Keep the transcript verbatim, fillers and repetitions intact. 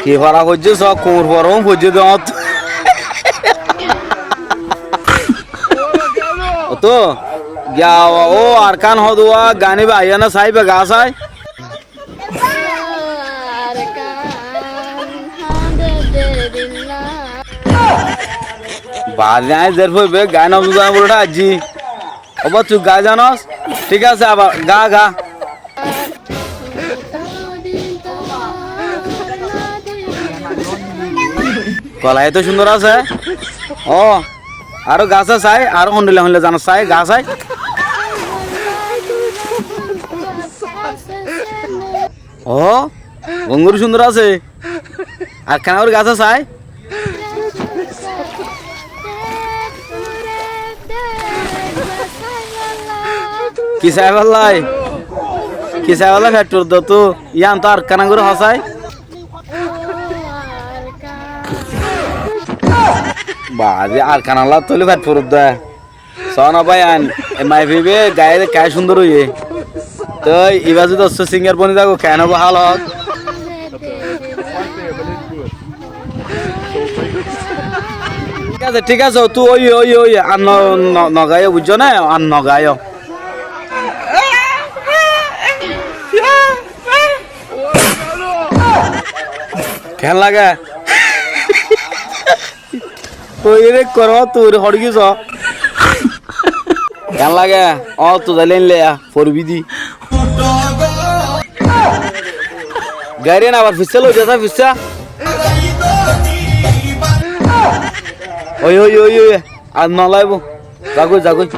Ki fora foijjé só, kuñr fora foijjé de ót. Óttu, giya ó Arkán hoódde, gan ibá aiyé né, saibá, ga sai. Baade aññí zer foibe, ga no buzá bóle aijjí. Ó ba, tui ga zanos? Thík asé, abar ga, ga. Gola eto cúndor asé. Ó, aró ga sai, aró hondilla hondilla zanos sai, ga sai. Ó, gongori cúndor asé. Ar kená gorí ga sai? Ki saibálla? Ki saibálla feth furedde tui? Yían to ar kená gorí hoó sai. Ba, ze ar kená lla tóile feth furedde. Sóna báiyain, e maiyafua ibá gaiyé de kiyá cúndor óiye. Toi ibá zodi ossó singar boni zagói, keén óibo hálot? Thík asé, thík asé, óttu óiye, óiye, óiye. Ar no, no, no gaiyó, buijjó né? Ar no gaiyó. Keén lage? Ói re, kor óttu ói re, hoçé giyé só. Keén lage? Óttu zailé leya, foribí di. Gairén abar fissá loi zasa, fissá. Ói, ói, ói, ói. Ar no laibo. Zagói, zagói.